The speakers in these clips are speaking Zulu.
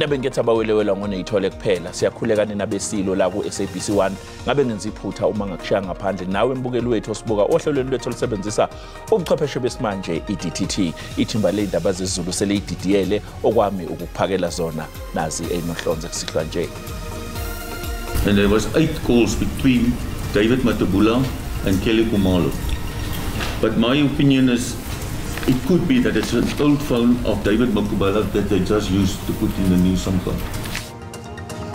Indaba engetha abawelewela ngoneyithole kuphela. Siyakhuleka nina besilo la ku SABC 1. Ngabe ngenza iphutha uma ngakushiya ngaphandle nawe mbukeli wethu osibuka ohlelweni lwethu olusebenzisa ubuchwepheshe besimanje iDTT. Ithimba lezindaba zesiZulu seliyididiyele okwami ukuphakela zona nazi enohlonze kusihlwa nje. And there was 8 calls between David Mathebula and Kelly Khumalo. But my opinion is it could be that it's an old phone of David Mathebula that they just used to put in the new SIM card.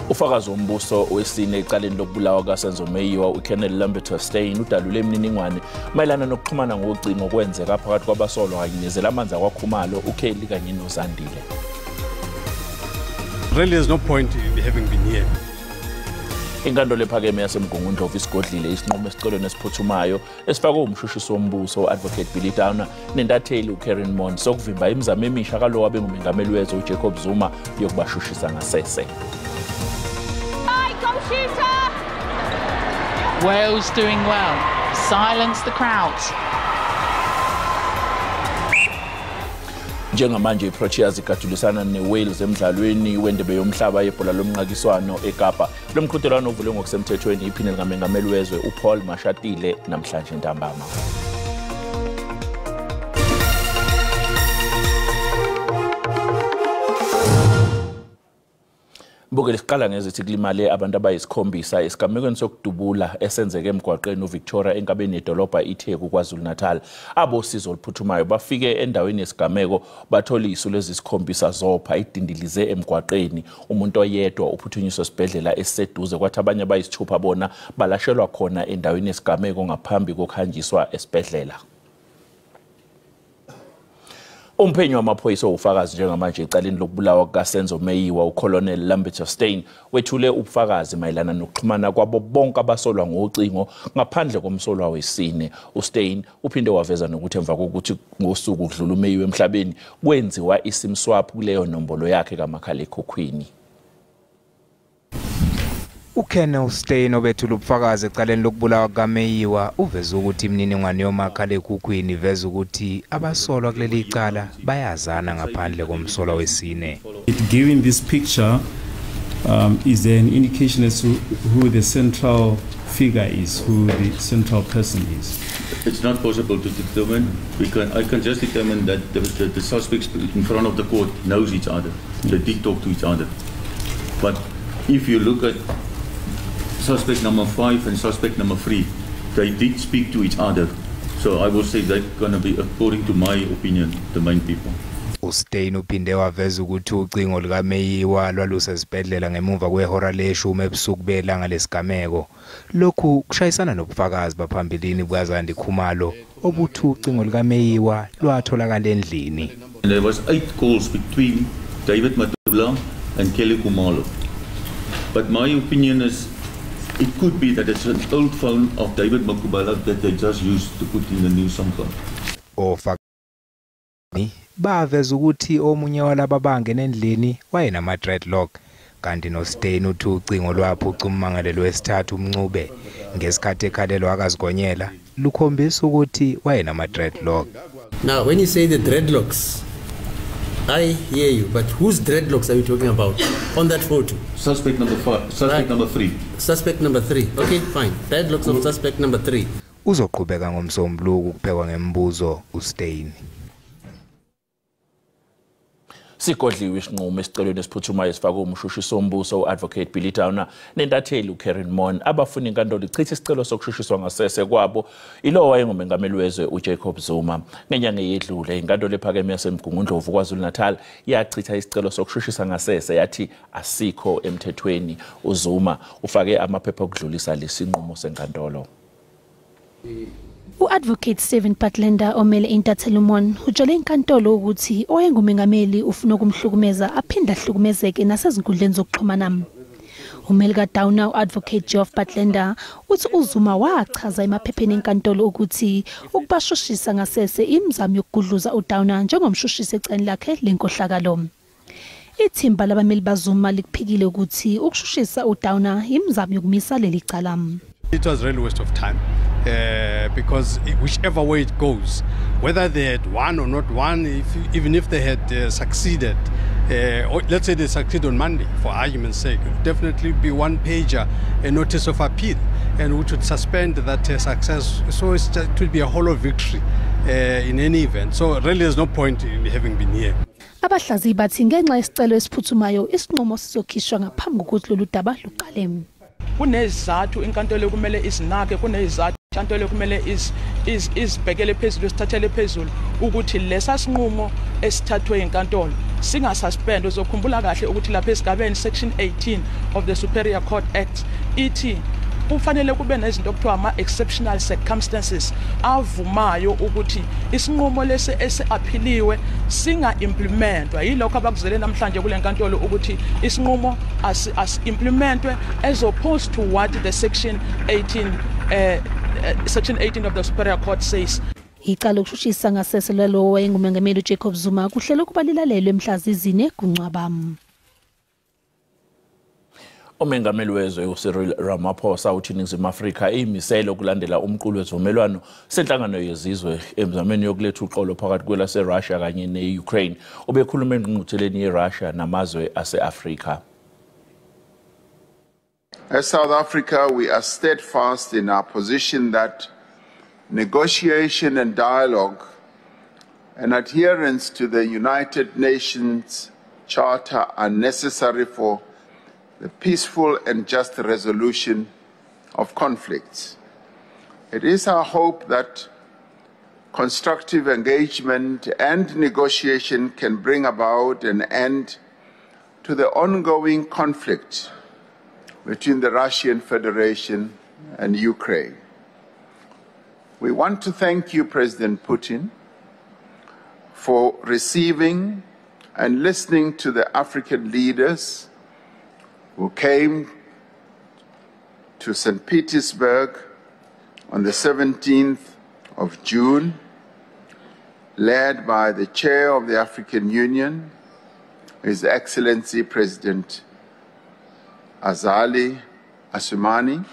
Ufakazi wombuso wesine ecaleni lokubulawa kaSenzo Meyiwa uColonel Lamberto Steyn udalule imininingwane mayelana nokuxhumana ngocingo kwenzeka phakathi kwabasolwa kanye nezelamanzi akwaKhumalo uKelly kanye noZandile. Really there's no point in having been here. Inkantolo ephakeme yaseMgungundlovu isigodlile isinqumo esicelweni esiphuthumayo esifakwe umshushisi wombuso u-Advocate Billy Downer nentatheli uKaren Mond sokuvimba imizamo emisha kalowo abengumengameli wezwe uJacob Zuma yokubashushisa ngasese. Wales doing well. Silence the crowd. Njengamanje iProteas igadulisana neWales emdlalweni wendebe yomhlaba yebhola lomnqakiswano eKapa. Lo mqhudelwano uvulwe ngokusemthethweni iphini likamengameli wezwe uPaul Mashatile namhlanje ntambama. Mbukeli, siqala ngezithi kulimale abantu abayisikhombisa esigamekweni sokudubula esenzeke emgwaqeni uVictoria enkabeni yedolobha iTheku KwaZulu-Natal. Abosizo oluphuthumayo bafike endaweni yesigameko bathola isu lezisikhombisa zopha idindilize emgwaqeni. Umuntu oyedwa uphuthunyiswe esibhedlela esiseduze kwathi abanye abayisithupha bona balashelwa khona endaweni yesigameko ngaphambi kokuhanjiswa esibhedlela. Umphenyi wamaphoyisa owufakazi njengamanje ecaleni lokubulawa kukaSenzo Meyiwa uColonel Lamberto Steyn wethule ubufakazi mayelana nokuxhumana kwabo bonke abasolwa ngocingo ngaphandle komsolwa wesine. uSteyn uphinde waveza nokuthi emva kokuthi ngosuku kudlula uMeyiwa emhlabeni kwenziwa iSIM swap kuleyo nombolo yakhe kamakhalekhukhwini. uColonel Steyn obethula ubufakazi ecaleni lokubulawa kukaMeyiwa uveze ukuthi imininingwane yomakhalekhukhwini iveza ukuthi abasolwa kuleli cala bayazana ngaphandle komsolwa wesine. Giving this picture is there an indication as to who the central figure is, who the central person is? It's not possible to determine. I can just determine that the suspects in front of the court knows each other. They did talk to each other. But if you look at suspect number 5 and suspect number 3, they did speak to each other. So I will say they're going to be, according to my opinion, the main people. uSteyn uphinde waveza ukuthi ucingo lukaMeyiwa lwalusesibhedlela ngemuva kwehora leshumi ebusuku belanga lesigameko. Lokhu kushayisana nobufakazi baphambilini bukaZandi Khumalo obuthi ucingo lukaMeyiwa lwatholakala endlini. And there was 8 calls between David Mathebula and Kelly Khumalo. But my opinion is it could be that it's an old phone of David Mathebula that they just used to put in the new SIM card. Ofakazi baveza ukuthi omunye walaba bangena endlini wayenama dreadlock, kanti noSteyn uthi ucingo lwaphuca ummangalelwa wesithathu uMncube ngesikhathi ekhalelwa akazigonyela lukhombisa ukuthi wayenama dreadlock. Now when you say the dreadlocks, I hear you, but whose dreadlocks are you talking about on that photo? Suspect number 5, suspect right. Number 3. Suspect number 3. Okay, fine. Dreadlocks of suspect number 3. Uzoqhubeka ngomsombuluko ukuphekwa ngembuzo uSteyn. Sigodliwe isinqumo esicelweni esiphuthumayo esifakwe umshushisi wombuso u-Advocate Billy Downer nentatheli uKaren Mond abafuna inkantolo ichithe isicelo sokushushiswa ngasese kwabo ilowo wayengumengameli wezwe uJacob Zuma. Ngenyanga eyedlule inkantolo ephakeme yaseMgungundlovu KwaZulu-Natal yachitha isicelo sokushushisa ngasese yathi asikho emthethweni. uZuma ufake amaphepha okudlulisa lesinqumo senkantolo. U-Advocate Steven Patlender omele intatheli uMond utshele inkantolo ukuthi owayengumengameli ufuna ukumhlukumeza aphinde ahlukumezeke nasezinkundleni zokuxhumana. Umeli kaDowner u-Advocate Geoff Patlender uthi uZuma wachaza emaphepheni enkantolo ukuthi ukubashushisa ngasese imizamo yokugudluza uDowner njengomshushisi ecaleni lakhe lenkohlakalo. Ithimba labameli baZuma likuphikile ukuthi ukushushisa uDowner imizamo yokumisa leli cala. It was really waste of time. Because whichever way it goes, whether they had won or not won, even if they had succeeded, Let's say they succeed on Monday, for argument's sake, it would definitely be one pager, a notice of appeal, and which would suspend that success. So it would be a hollow victory in any event. So really there's no point in having been here. Abahlaziyi bathi ngenxa yesicelo esiphuthumayo isinqumo sizokhishwa ngaphambi kokuthi lolu daba luqale. Kunezizathu inkantolo kumele izinake, kunezizathu inkantolo kumele izibhekele phezulu, sithathele phezulu ukuthi lesa sinqumo esithathwe inkantolo singasuspend. Uzokhumbula kahle ukuthi lapha esigabeni section 18 of the Superior Court Act ithi kufanele kube nezinto okuthiwa ama-exceptional circumstances avumayo ukuthi isinqumo lesi esi-aphiliwe singa-implementwa. Yilokho abakuzele namhlanje kule nkantolo ukuthi isinqumo asi-implementwe as opposed to what the section 18 of the Superior Court says. Icala lokushushisa ngasese lalowo wayengumengameli uJacob Zuma kuhlelwe ukuba lilalelwe mhla zizine kuNcwaba. Umengameli wezwe uCyril Ramaphosa uthi iNingizimu Afrika iyimisele ukulandela umqulu wesivumelwano senhlangano yezizwe emzameni yokuletha uxolo phakathi kwelaseRussia kanye ne-Ukraine. Ubekhuluma engqungqutheleni yeRussia namazwe ase-Afrika. As South Africa, we are steadfast in our position that negotiation and dialogue and adherence to the United Nations Charter are necessary for the peaceful and just resolution of conflicts. It is our hope that constructive engagement and negotiation can bring about an end to the ongoing conflict between the Russian Federation and Ukraine. We want to thank you, President Putin, for receiving and listening to the African leaders who came to St. Petersburg on the 17th of June, led by the chair of the African Union, His Excellency President Azali Assoumani.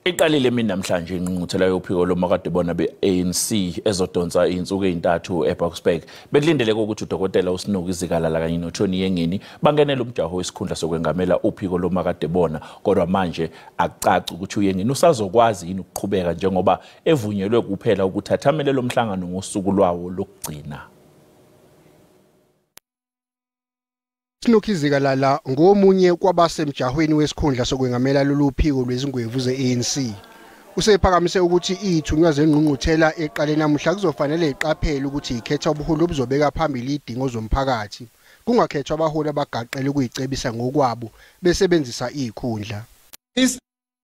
Iqalile emini namhlanje ingqungquthela yophiko lomakadebona be-ANC ezodonsa iy'nsuku ey'ntathu eBoksburg. Bekulindeleke ukuthi udokotela uSnuki Zikalala kanye noTony Yengeni bangenele umjaho wesikhundla sokwengamela uphiko lomakadebona, kodwa manje akucaci ukuthi uYengeni usazokwazi yini ukuqhubeka njengoba evunyelwe kuphela ukuthi athamele lo mhlangano ngosuku lwawo lokugcina. Snuki Zikalala ngomunye kwabasemjahweni wesikhundla sokwengamela lolu phiko lwezingwevu ze-ANC. Usephakamise ukuthi ithunywa zengqungquthela eqale namuhla kuzofanele iqaphele ukuthi ikhetha ubuholi obuzobeka phambili idingo zomphakathi, kungakhethwa abaholi abagaqele ukuyicebisa ngokwabo besebenzisa ikhundla. This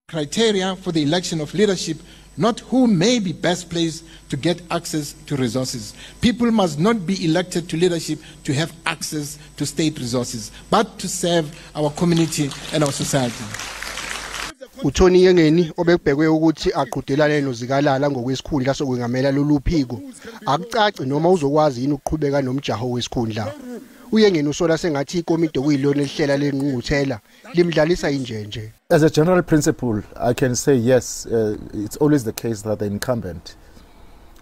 criteria for the election of leadership, not who may be best placed to get access to resources. People must not be elected to leadership to have access to state resources, but to serve our community and our society. uTony Yengeni obekubhekwe ukuthi aqhudelane noZikalala ngokwesikhundla sokwengamela lolu phiko akucaci noma uzokwazi yini ukuqhubeka nomjaho wesikhundla. uYengeni usola sengathi ikomiti okuyilona elihlela lengqungquthela limdlalisa injenje. As a general principle, I can say yes, it's always the case that the incumbent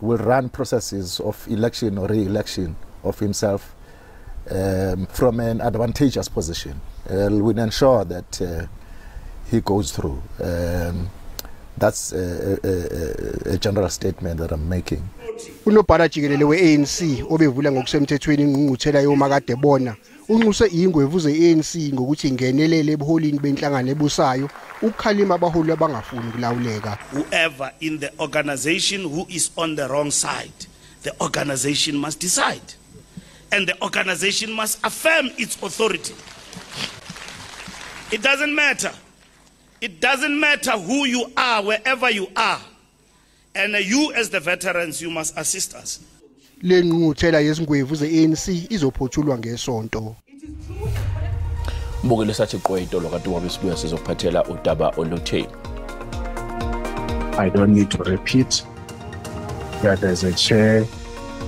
will run processes of election or re-election of himself from an advantageous position. Will ensure that he goes through. That's a general statement that I'm making. Unobhala jikelele we-ANC obevula ngokusemthethweni ingqungquthela yomakadebona unxuse ingwevu ze-ANC ngokuthi ingenelele ebuholini benhlangano ebusayo ukukhalima abaholi abangafuni ukulawuleka. Whoever in the organization who is on the wrong side, the organization must decide, and the organization must affirm its authority. It doesn't matter. It doesn't matter who you are, wherever you are. And you as the veterans, you must assist us. Le ngqungquthela yezingwevu ze-ANC izophothulwa ngesonto. Mbukele sathi qwe itolo kanti wabe sibuya sizokuphathela udaba oluthe. I don't need to repeat that as a chair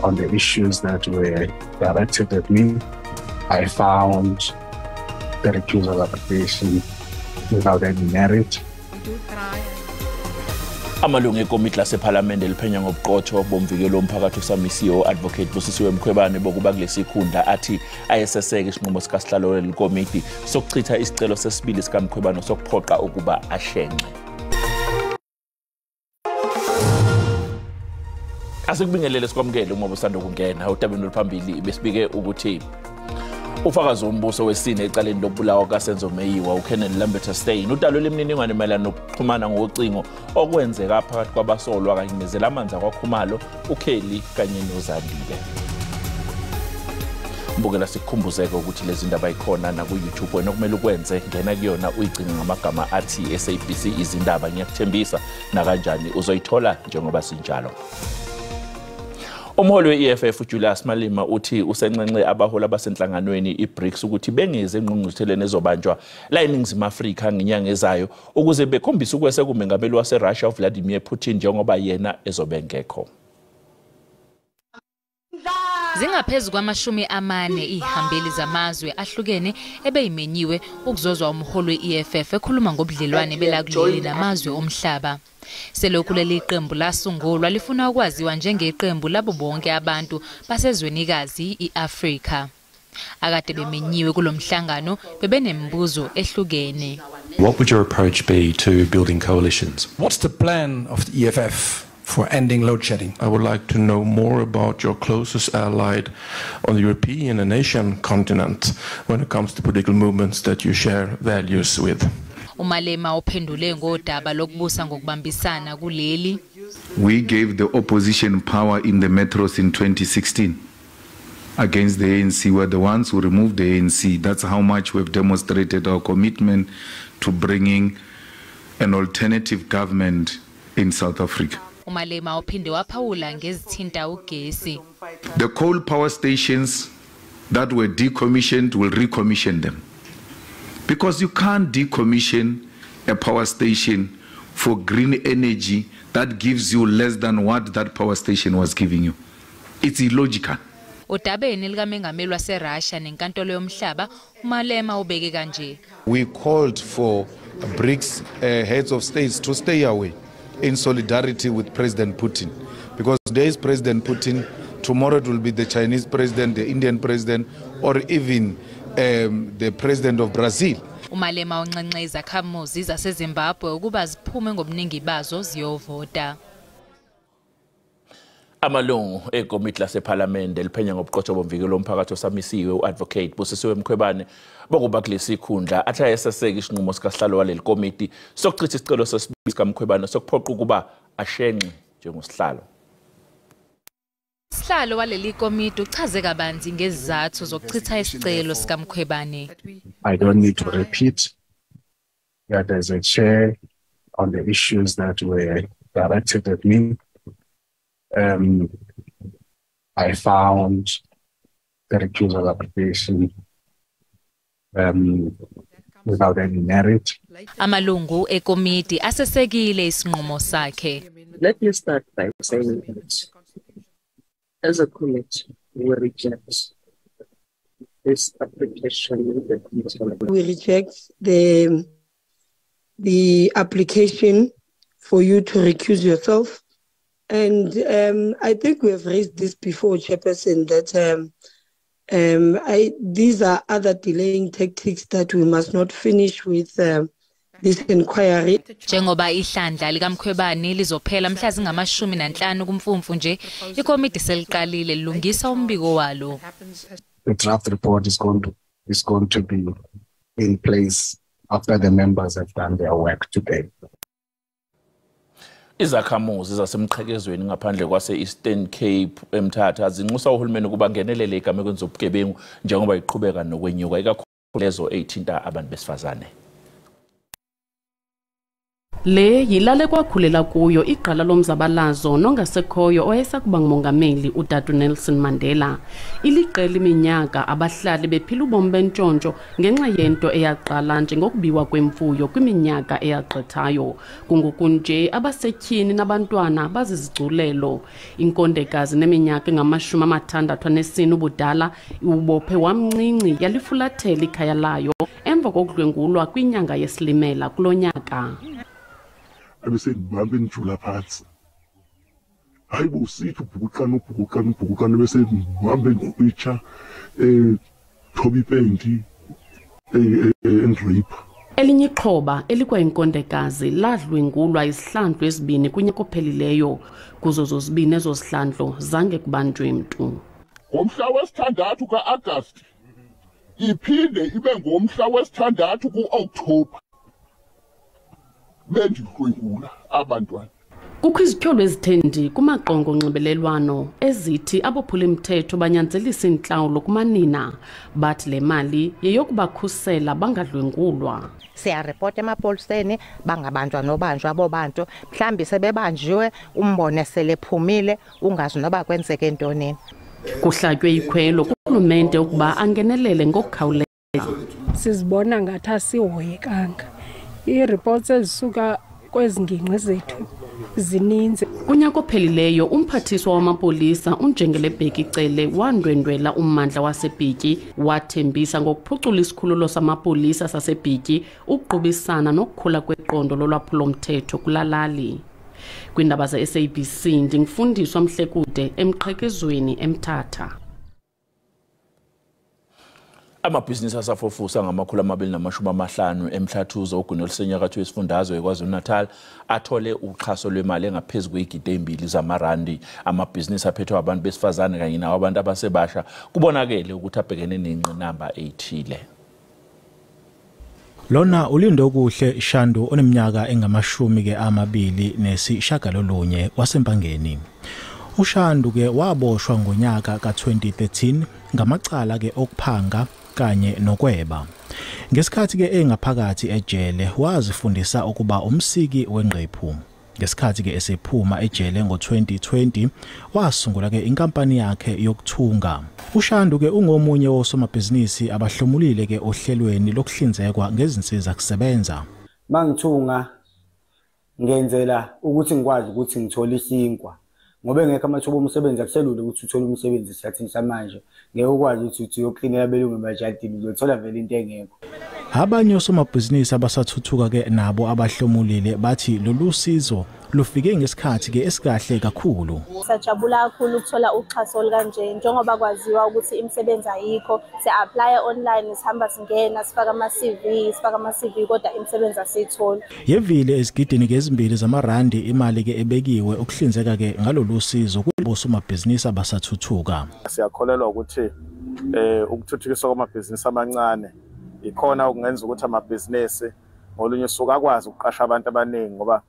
on the issues that were directed at me, I found the recusal application without any merit. Amalungu ekomiti lasephalamende liphenya ngobuqotho bomvikelo womphakathi osamisiwe Advocate Busisiwe Mkhwebane bokuba kulesikhundla athi ayeseseke isinqumo sikasihlalo lelikomiti sokuchitha isicelo sesibili sikaMkhwebane sokuphoqa ukuba ashenxe. Asikubingelele sikwamukele uma usanda ukungena udabeni oluphambili besibike ukuthi ufakazi wombuso wesine ecaleni lokubulawa kaSenzo Meyiwa uKenneth Lambert Steyn udalule imininingwane mayelana nokuxhumana ngocingo okwenzeka phakathi kwabasolwa kanye nezelamanzi akwaKhumalo uKelly kanye noZandile. Mbukela sikukhumbuzeke ukuthi lezi ndaba ikhona na ku YouTube wena okumele ukwenze ngena kuyona uyigcine ngamagama athi SABC izindaba ngiyakuthembisa nakanjani uzoyithola njengoba sinjalo. Umholi we-EFF uJulius Malema uthi usenxenxe abaholi abasenhlanganweni iBRICS ukuthi bengeze engqungqutheleni ezobanjwa la eNingizimu Afrika ngenyanga ezayo ukuze bekhombise ukweseka umengameli waseRussia uVladimir Putin njengoba yena ezobe ngekho. Zingaphezu kwama-40 ihambeli zamazwe ahlukene ebeyimenyiwe ukuzozwa umholi we-EFF ekhuluma ngobudlelwane belakuleli namazwe omhlaba. Selokhu leli qembu lasungulwa lifuna ukwaziwa njengeqembu labo bonke abantu basezwenikazi i-Afrika. Akade bemenyiwe kulomhlangano bebenemibuzo ehlukene. What would your approach be to building coalitions? What's the plan of the EFF for ending load shedding? I would like to know more about your closest ally on the European and Asian continent when it comes to political movements that you share values with. uMalema uphendule ngodaba lokubusa ngokubambisana kuleli. We gave the opposition power in the metros in 2016 against the ANC. We're the ones who removed the ANC. That's how much we've demonstrated our commitment to bringing an alternative government in South Africa. uMalema uphinde waphawula ngezithinta ugesi. The coal power stations that were decommissioned, will recommission them. Because you can't decommission a power station for green energy that gives you less than what that power station was giving you. It's illogical. Odabeni likamengameli waseRussia nenkantolo yomhlaba uMalema ubeke kanje. We called for BRICS heads of states to stay away in solidarity with President Putin. Because today is President Putin, tomorrow it will be the Chinese president, the Indian president, or even the president of Brazil. uMalema unxenxe izakhamuzi zaseZimbabwe ukuba ziphume ngobuningi bazo ziyovota. Amalungu ekomiti lasephalamende liphenya ngobuqotho bomvikelo womphakathi osamisiwe uAdvocate Busisiwe Mkhwebane bokuba kulesikhundla athi ayeseseke isinqumo sikasihlalo waleli komiti sokuchitha isicelo sesibili sikaMkhwebane sokuphoqa ukuba ashenxe njengosihlalo. Sihlalo waleli komiti uchaze kabanzi ngezizathu zokuchitha isicelo sikaMkhwebane. I don't need to repeat that as a chair on the issues that were directed at me. I found the recusal application without any merit. Amalungu ekomiti asesekile isinqumo sakhe. Let me start by saying that as a committee, we reject this application. We reject the application for you to recuse yourself. And I think we have raised this before, Chairperson, that these are other delaying tactics that we must not finish with this inquiry. Njengoba ihlandla likaMkhwebane lizophela mhla zingama-15 kuMfumfu nje, ikomiti seliqalile lilungisa umbiko walo. The draft report is going to be in place after the members have done their work today. Izakhamuzi zaseMqhekezweni ngaphandle kwase-Eastern Cape eMthatha zinxusa uhulumeni ukuba ngenelele egamekweni zobugebengu njengoba iqhubeka nokwenyuka ikakhulu lezo ey'thinta abantu besifazane. Le yilali kwakhulela kuyo igqala lomzabalazo nongasekhoyo owayesakuba ngumongameli utata Nelson Mandela. Iliqela iminyaka abahlali bephila ubomi bentshontsho ngenxa yento eyaqala njengokubiwa kwemfuyo kwiminyaka eyagqithayo. Kungoku nje abasetyhini nabantwana bazizigculelo. Inkondekazi neminyaka engama-64 ubudala ubophe wamncinci yalifulathela ikhaya layo emva kokudlwengulwa kwinyanga yeSilimela kulo nyaka. Ebese ngibambe ngijula phansi. Hayi bo, sithi ubhukuqana, ubhukuqana, ubhukuqana, bese ngibambe ngikrwitsha, thoba ipenti, engi-rape. Elinye ixhoba elikwayinkondekazi ladlwengulwa izihlandlo ezibini kunyaka ophelileyo. Kuzo zozibini ezo zihlandlo zange kubanjwe mntu. Ngomhla wesithandathu ka-Agasti, iphinde ibe ngomhla wesithandathu ku-Okthobha, bendidlwengula abantwana. Kukho izityholo ezithe kumaqonga onxibelelwano ezithi abophula-mthetho banyanzelisa intlawulo kumanina, bathi le mali yeyokubakhusela bangadlwengulwa. Siyaripota emapoliseni, bangabanjwa nobanjwa abo bantu. Mhlawumbi sebebanjiwe, umbone selephumile, ungazi noba kwenzeke ntonini. Kuhlatywe ikhwelo kurhulumente ukuba angenelele ngokukhawuleza. Sizibona ngathi asihoyekanga. Ii-reports ezisuka kwezi ngingqi zethu zininzi. Kunyaka ophelileyo umphathiswa wamapolisa uNjengele Bheki Cele wandwendwela ummandla waseBhityi, wathembisa ngokuphucula isikhululo samapolisa saseBhityi ukuqubisana nokukhula kweqondo lolwaphulomthetho kulalali. Kwiindaba ze-SABC ndingufundiswa Mhlekude eMqhekezweni eMthatha. Amabhizinisi asafufusa angama-250 eMhlathuze, ogwini olusenyakatho yesifundazwe KwaZulu-Natal, athole uxhaso lwemali engaphezu kweyigidi ezimbili zamarandi. Amabhizinisi aphethwe abantu besifazane kanye nawo abantu abasebasha kubonakele ukuthi abhekene nengqinamba eyithile. Lona uLindokuhle Shandu oneminyaka engu-29 waseMpangeni. uShandu ke waboshwa ngonyaka ka-2013 ngamacala ke okuphanga kanye nokweba. Ngesikhathi ke engaphakathi ejele wazifundisa ukuba umsiki wengqephu. Ngesikhathi ke esephuma ejele ngo-2020 wasungula ke inkampani yakhe yokuthunga. uShandu ke ungomunye wosomabhizinisi abahlomulile ke ohlelweni lokuhlinzekwa ngezinsiza kusebenza. Mangithunga ngenzela ukuthi ngikwazi ukuthi ngithole isinkwa, ngoba engekho amathuba omsebenzi. Akuselula ukuthi uthole umsebenzi esikhathini samanje. Ngeke ukwazi ukuthi uyoklinela abelungu emajadini, uzothola vele into engekho. Abanye osomabhizinisi abasathuthuka ke nabo abahlomulile bathi lolu sizo lufike ngesikhathi ke esikahle kakhulu. Sajabula kakhulu ukuthola uxhaso olukanje, njengoba kwaziwa ukuthi imisebenzi ayikho. Siya-applya online, sihamba singena, sifaka ama-CV, sifaka ama-CV, kodwa imisebenzi asiyitholi. Yevile ezigidini ke ezimbili zamarandi imali ke ebekiwe ukuhlinzeka ke ngalolu sizo kubosomabhizinisi abasathuthuka. Siyakholelwa ukuthi ukuthuthukiswa kwamabhizinisi amancane ikhona okungenza ukuthi amabhizinisi ngolunye usuku akwazi ukuqasha abantu abaningi, ngoba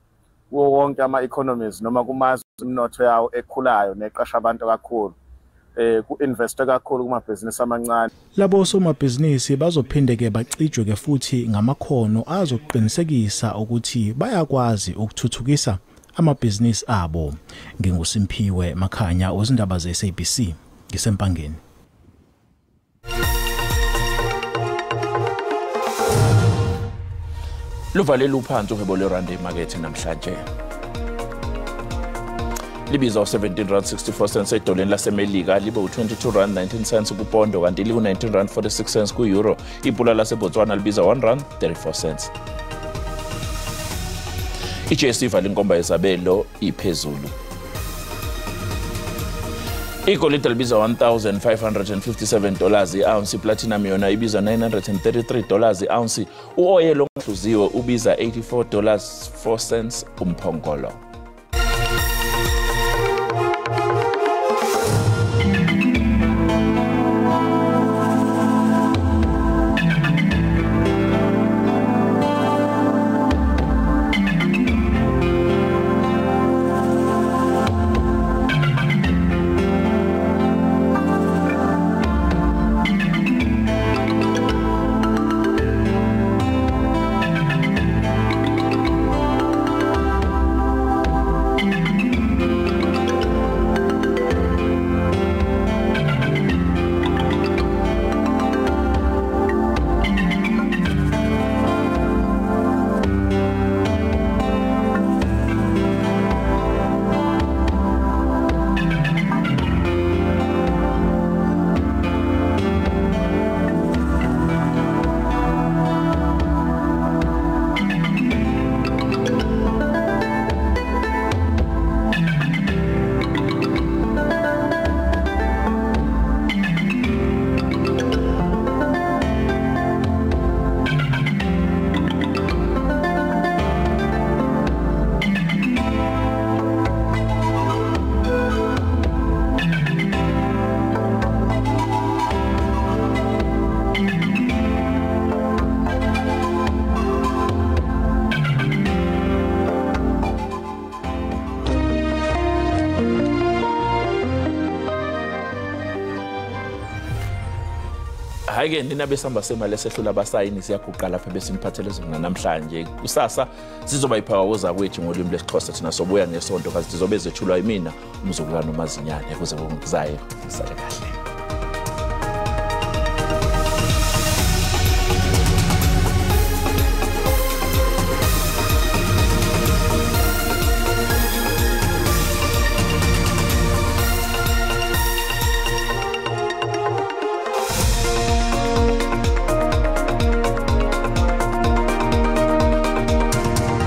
kuwo wonke ama-economies noma kumazwe imnotho yawo ekhulayo neqasha abantu kakhulu, ku-investwe kakhulu kumabhizinisi amancane. Labo somabhizinisi bazophinde ke bacijwe ke futhi ngamakhono azoqinisekisa ukuthi bayakwazi ukuthuthukisa amabhizinisi abo. NginguSimphiwe Makhanya wezindaba ze-SABC ngiseMpangeni. Luvalele uphansi uhwebo lwerandi emakethe namhlanje. Libiza u-17 rand 64 cents edoleni laseMelika, libe u-22 rand 19 cents kupondo, kanti liku-19 rand 46 cents ku-euro. Ipula laseBotswana libiza 1 rand 34 cents. I-JSE ivala inkomba yesabelo iphezulu. Igolide libiza $1557 i-ounce, iplatinum yona ibiza $933 i-ounce. U-oyela ongahluziwe ubiza $84.04 umphongolo. Hhayi-ke nina besamba semali esehlula abasayini, siyaguqa lapha besiniphathele zona namhlanje. Kusasa sizoba yiphakawoza kwethu ngolimi lwesiXhosa. Thina sobuya ngesonto, kazi zizobe zethulwa yimina umzukulwane uMazinyane. Kuze kuzayo, sale kahle.